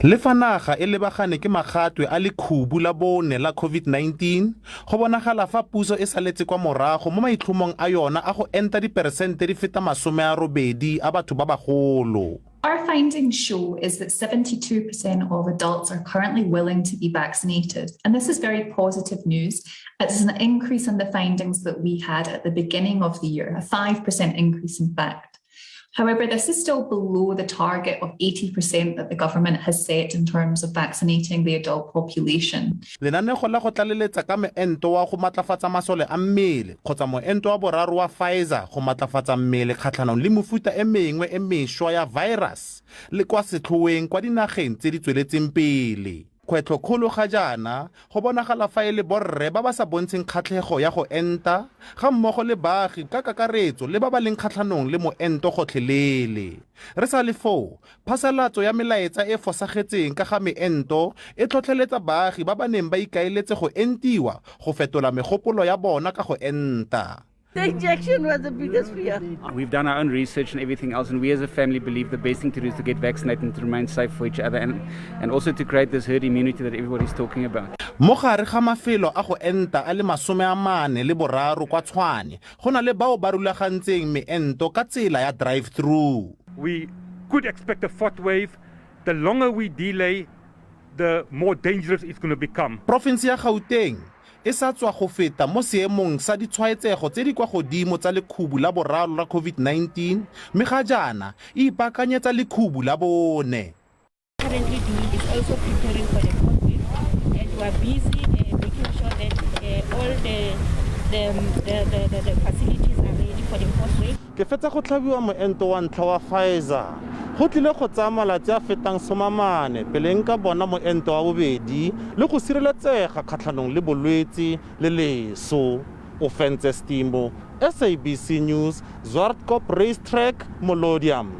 Le fa naga e lebagane ke magatwe a lekhubu la bone la COVID-19, go bonagala fa puso e saletse kwa morago mo maitlhomong a yona a go enta diperesente di feta 80 a batho ba bagolo. Our findings show is that 72% of adults are currently willing to be vaccinated. And this is very positive news. It's an increase in the findings that we had at the beginning of the year, a 5% increase in fact. However, this is still below the target of 80% that the government has set in terms of vaccinating the adult population. Lenanego la go tlaleletsa ka moento wa go matlafatsa masole a mmele kgotsa moento wa boraro wa Pfizer go matlafatsa mmele kgatlhanong le mefuta e mengwe e mešwa ya virus le kwa setlhoeng kwa dinageng tse di tsweletseng pele. Kgwetlhokgolo ga jaana go bonagala fa e le borre ba ba sa bontsheng kgatlhego ya go enta, ga mmogo le baagi ka kakaretso le ba ba leng kgatlhanong le moento gotlhelele. Re sa le foo, phasalatso ya melaetsa e fosagetseng ka ga meento e tlhotlheletsa baagi ba ba neng ba ikaeletse go entiwa go fetola megopolo ya bona ka go enta. The injection was the biggest fear. We've done our own research and everything else, and we as a family believe the best thing to do is to get vaccinated and to remain safe for each other, and also to create this herd immunity that everybody's talking about. Mo gare ga mafelo a go enta a le 43 kwa Tshwane, go na le bao ba rulagantseng meento ka tsela ya drive-through. We could expect a fourth wave. The longer we delay, the more dangerous it's going to become. Porofense ya Gauteng e sa tswa go feta mo seemong sa ditshwaetsego tse di kwa godimo tsa lekhubu la boraro la COVID-19 mme ga jaana e ipaakanyetsa lekhubu la bone. Currently doing is also preparing for the fourth wave, and we are busy making sure that all the facilities are ready for the fourth wave. Ke fetsa go tlhabiwa moento wa ntlha wa Pfizer. Go tlile go tsaya malatsi a fetang 40 pele nka bona moento wa bobedi le go sireletsega kgatlhanong le bolwetse le leso. Ofentse Stimbo, SABC News, Zwartkop Racetrack, Molodium.